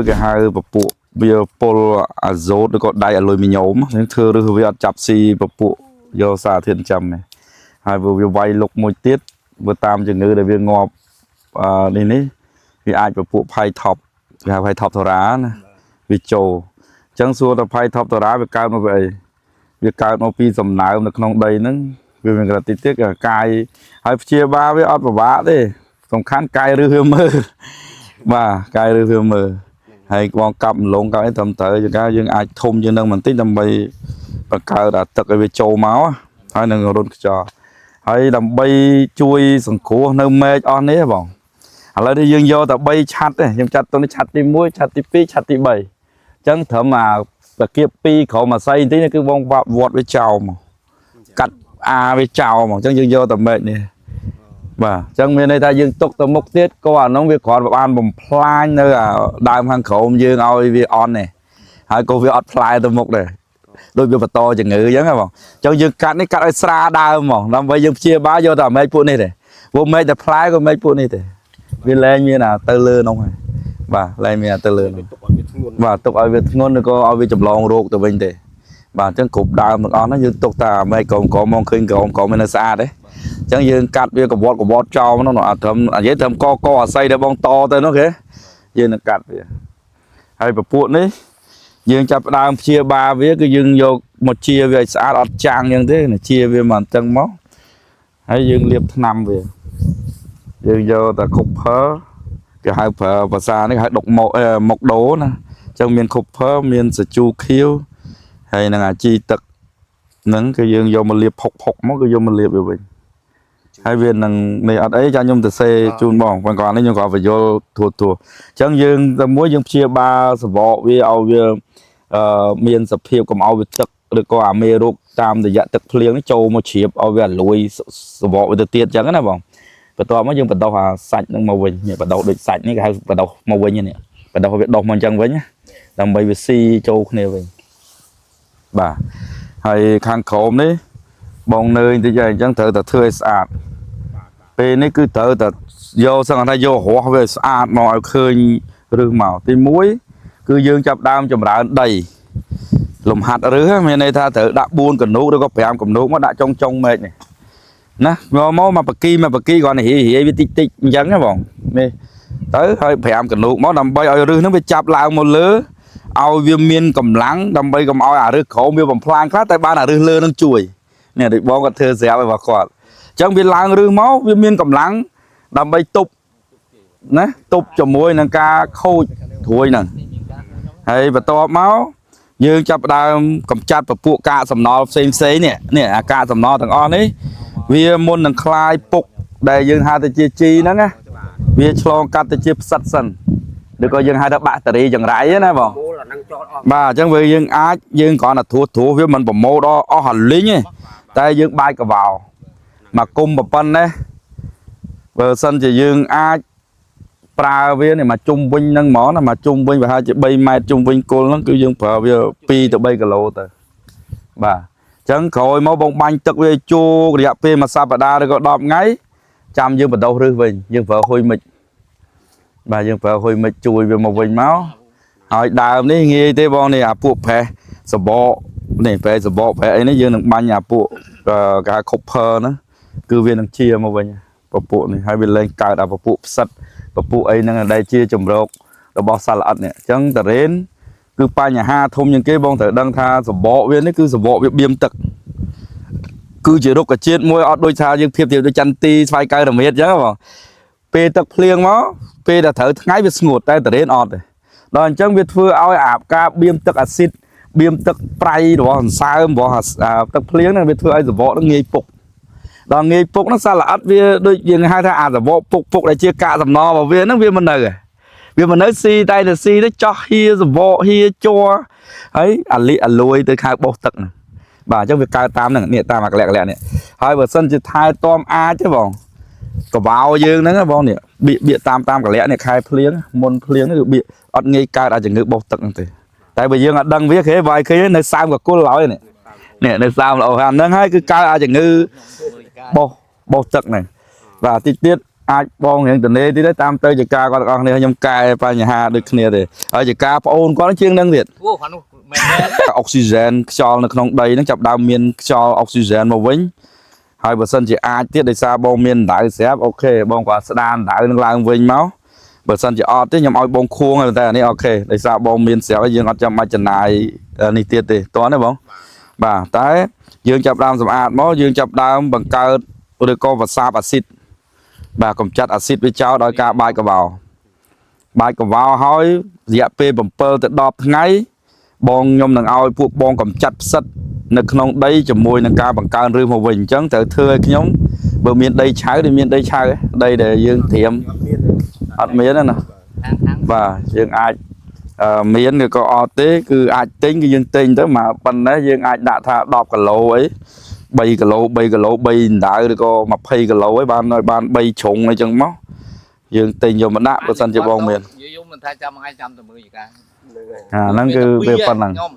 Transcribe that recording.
គេហៅពពួកវាពុលអាโซតឬក៏ដៃអាលុយមីញ៉ូមហ្នឹងធ្វើឬវាអត់ចាប់ស៊ីពពួកយកសារធាតុចិញ្ចឹមទេហើយបើវាវាយលុកមួយទៀតបើតាមជំងឺដែលវាងាប់អឺនេះនេះវាអាចពពួកផៃថប់គេហៅផៃថប់ធរាណាវាចូលអញ្ចឹងសួរថាផៃថប់ធរាវាកើតមកពីអីវាកើតមកពីសំណើមនៅក្នុងដីហ្នឹងវាមានក្រតិចទៀតក៏កាយហើយព្យាបាលវាអត់ពិបាកទេសំខាន់កាយឬវាមើលបាទកាយឬវាមើល ហើយបងកាប់ម្លងកាប់អីត្រឹមត្រូវជាងការយើងអាចធំជាងនឹងបន្តិចដើម្បីបង្កើតអាទឹកឲ្យវាចូលមកហើយនឹងរុនខ្យល់ហើយដើម្បីជួយសង្គ្រោះនៅមែកអស់នេះបងឥឡូវនេះយើងយកតែ3ឆាត់ទេខ្ញុំចាត់ទៅនេះឆាត់ទី1ឆាត់ទី2ឆាត់ទី3អញ្ចឹងត្រឹមអាតាគៀប2ក្រុមអាស័យបន្តិចនេះគឺបងវត្តវាចោលមកកាត់អាវាចោលមកអញ្ចឹងយើងយកតែមែកនេះបាទអញ្ចឹងមានន័យថាយើងទុកទៅមុខទៀតក៏អានោះវាគ្រាន់តែបានបំផ្លាញនៅអាដើមខាងក្រោមយើងឲ្យវាអន់ទេហើយក៏វាអត់ផ្លែទៅមុខដែរដូចវាបន្តជំងឺអញ្ចឹងហ៎បងអញ្ចឹងយើងកាត់នេះកាត់ឲ្យស្រាដើមហ្មងដើម្បីយើងព្យាបាលយកតែអាមែកពួកនេះទេព្រោះមែកតែផ្លែក៏មែកពួកនេះទេវាលែងមានអាទៅលើនោះហើយបាទលែងមានអាទៅលើនោះ ទុកឲ្យវាធ្ងន់ បាទទុកឲ្យវាធ្ងន់ឬក៏ឲ្យវាចម្លងរោគទៅវិញទេបាទអញ្ចឹងគ្រប់ដើមទាំងអស់ហ្នឹងយើងទុកតែអាមែកក្រមក្រមមកឃើញក្រមក្រមវានៅស្អាតទេអញ្ចឹងយើងកាត់វាកវត្តកវត្តចោលហ្នឹងអាត្រឹមនិយាយត្រឹមកកអាស័យដែលបងតទៅនោះគេយើងនឹងកាត់វាហើយពពួកនេះយើងចាប់ផ្ដើមព្យាបាលវាគឺយើងយកមកជាវាឲ្យស្អាតអត់ចាំងអញ្ចឹងទេណាជាវាមកអញ្ចឹងមកហើយយើងលាបថ្នាំវាយើងយកតែ copper គេហៅប្រើភាសានេះគេហៅដុកមកអឺមកដូណា អញ្ចឹងមាន copper មានសាជូខៀវហើយនឹងអាជីទឹកហ្នឹងគឺយើងយកមកលាបផុកផុកមកគឺយកមកលាបវាវិញហើយវានឹងនេះអត់អីចាខ្ញុំទៅសេជូនបងប៉ុន្តែគាត់នេះខ្ញុំក៏បញ្យល់ធួធួអញ្ចឹងយើងតែមួយយើងព្យាបាលសបកវាឲ្យវាអឺមានសភាពកុំឲ្យវាទឹកឬក៏អាមេរោគតាមរយៈទឹកភ្លៀងនេះចូលមកជ្រាបឲ្យវាអាលួយសបកវាទៅទៀតអញ្ចឹងណាបងបន្ទាប់មកយើងបដោះអាសាច់ហ្នឹងមកវិញនេះបដោះដូចសាច់នេះគេហៅបដោះមកវិញនេះបដោះវាដោះមកអញ្ចឹងវិញណា ដើម្បីវាស៊ីចូលគ្នាវិញបាទហើយខាងក្រោមនេះបងនឿយបន្តិចហើយអញ្ចឹងត្រូវតែធ្វើឲ្យស្អាតពេលនេះគឺត្រូវតែយកសឹងថាយករស់វាឲ្យស្អាតមកឲ្យឃើញរឹសមកទី1គឺយើងចាប់ដើមចម្រើនដីលំហាត់រឹសមានន័យថាត្រូវដាក់4កនូកឬក៏5កនូកមកដាក់ចុងចុងមែកនេះណាមកមកមកបកីមកបកីគ្រាន់តែរាយរាយវាតិចតិចអញ្ចឹងណាបងនេះទៅហើយ5កនូកមកដើម្បីឲ្យរឹសហ្នឹងវាចាប់ឡើងមកលើ ឲ្យវាមានកម្លាំងដើម្បីកុំឲ្យអារឹសក្រោមវាបំផ្លាញខ្លះតែបានអារឹសលើនឹងជួយនេះដូចបងគាត់ធ្វើស្រាប់ឲ្យរបស់គាត់អញ្ចឹងវាឡើងរឹសមកវាមានកម្លាំងដើម្បីទប់ណាទប់ជាមួយនឹងការខូចត្រួយហ្នឹងហើយបន្ទាប់មកយើងចាប់ផ្ដើមកម្ចាត់ពពួកកាកសំណល់ផ្សេងផ្សេងនេះនេះអាកាកសំណល់ទាំងអស់នេះវាមុននឹងคลายពុកដែលយើងហៅទៅជាជីហ្នឹងណាវាឆ្លងកាត់ទៅជាផ្សិតសិនឬក៏យើងហៅថាបាក់តេរីចង្រៃណាបង មូលអាហ្នឹងចោលអស់ បាទអញ្ចឹងវាយើងអាចយើងគ្រាន់តែត្រួសត្រាសវាមិនប្រមូលដល់អស់អាលីងទេតែយើងបាយកវោមកគុំប៉ុណ្ណេះបើសិនជាយើងអាចប្រើវានេះមកជុំវិញហ្នឹងហ្មងណាមកជុំវិញប្រហែលជា3ម៉ែត្រជុំវិញគល់ហ្នឹងគឺយើងប្រើវា2ទៅ3គីឡូទៅបាទអញ្ចឹងក្រោយមកបងបាញ់ទឹកវាឲ្យជោគរយៈពេលមួយសប្តាហ៍ឬក៏10ថ្ងៃចាំយើងបដោះរឹសវិញយើងប្រើហ៊ុយមិចបាទយើងប្រើហ៊ុយមិចជួយវាមកវិញមក ហើយដើមនេះងាយទេបងនេះអាពួកប្រេះសបកនេះប្រេះសបកប្រេះអីនេះយើងនឹងបាញ់អាពួកអឺគេហៅ copper ហ្នឹងគឺវានឹងជាមកវិញពពួកនេះហើយវាលែងកើតអាពពួកផ្សិតពពួកអីហ្នឹងដែលជាជំរករបស់សត្វល្អិតនេះអញ្ចឹងតារ៉េនគឺបញ្ហាធំជាងគេបងត្រូវដឹងថាសបកវានេះគឺសបកវាបៀមទឹកគឺជារុក្ខជាតិមួយអត់ដូចថាយើងធៀបធៀបដូចចន្ទទីស្វាយកៅរមៀតអញ្ចឹងហ៎បងពេលទឹកភ្លៀងមកពេលដែលត្រូវថ្ងៃវាស្ងួតតែតារ៉េនអត់ទេ ដល់អញ្ចឹងវាធ្វើឲ្យអាការបៀមទឹកអាស៊ីតបៀមទឹកប្រៃរបស់អន្សើមរបស់អាអាទឹកភ្លៀងហ្នឹងវាធ្វើឲ្យសបកហ្នឹងងាយពុកដល់ងាយពុកហ្នឹងសត្វល្អិតវាដូចយើងហៅថាអាសបកពុកពុកដែលជាកាកសំណល់របស់វាហ្នឹងវាមិននៅទេវាមិននៅស៊ីតែតែស៊ីទៅចោះហៀសបកហៀជ័រហើយអាលិអាលួយទៅខៅបោះទឹកហ្នឹងបាទអញ្ចឹងវាកើតតាមហ្នឹងនេះតាមអាកលៈកលៈនេះហើយបើសិនជាថែទាំអាចទេបងកវោយើងហ្នឹងណាបងនេះបៀកបៀកតាមតាមកលៈនេះខែភ្លៀងមុនភ្លៀងហ្នឹងគឺបៀក អត់ងាយកើតអាចជំងឺបោះទឹកហ្នឹងទេតែបើយើងអត់ដឹងវាគេបើឲ្យឃើញនៅសើមកគុលឡើយនេះនេះនៅសើមល្អហើយអាហ្នឹងហើយគឺកើតអាចជំងឺបោះបោះទឹកហ្នឹងបាទតិចទៀត អាចបងរៀងតនេតិចទៅតាមទៅចការគាត់ទាំងអស់គ្នាខ្ញុំកែបញ្ហាដូចគ្នាទេហើយចការប្អូនគាត់ជាងនឹងទៀត អូខាងនោះមែនទេ អុកស៊ីហ្សែនខ្យល់នៅក្នុងដីហ្នឹងចាប់ដើមមានខ្យល់អុកស៊ីហ្សែនមកវិញហើយបើសិនជាអាចទៀតដោយសារបងមានដៅស្រាប់ OK បងគាត់ស្ដានដៅនឹងឡើងវិញមកបើសិនជាអត់ទេខ្ញុំឲ្យបងខួងហើយតែអានេះ OK ដោយសារបងមានស្រាប់ហើយយើងអត់ចាំបាច់ចំណាយនេះទៀតទេតោះណាបងបាទតែយើងចាប់ដើមសម្អាតមកយើងចាប់ដើមបង្កើតឬក៏វសាបអាស៊ីតបាទកម្ចាត់អាស៊ីតវាចោលដោយការបាយកវោបាយកវោហើយរយៈពេល7ទៅ10ថ្ងៃ បងខ្ញុំនឹងឲ្យពួកបងកម្ចាត់ផ្សិតនៅក្នុងដីជាមួយនឹងការបង្កើនឬមកវិញអញ្ចឹងត្រូវធ្វើឲ្យខ្ញុំបើមានដីឆៅឬមានដីឆៅដីដែលយើងត្រៀម អត់មានទេអត់មានទេណា ខាងខាង បាទយើងអាចមានឬក៏អត់ទេគឺអាចទិញគឺយើងទិញទៅមកប៉ុណ្ណេះយើងអាចដាក់ថា10គីឡូអី3គីឡូ3គីឡូ3ដៅឬក៏20គីឡូអីបានឲ្យបាន3ជ្រុងអីចឹងមកយើងទិញយកមកដាក់បើសិនជាបងមាន និយាយយំមិនថាចាំថ្ងៃចាំតែមើលយកា ហ្នឹងហើយ អាហ្នឹងគឺវាប៉ុណ្ណឹង ខ្ញុំ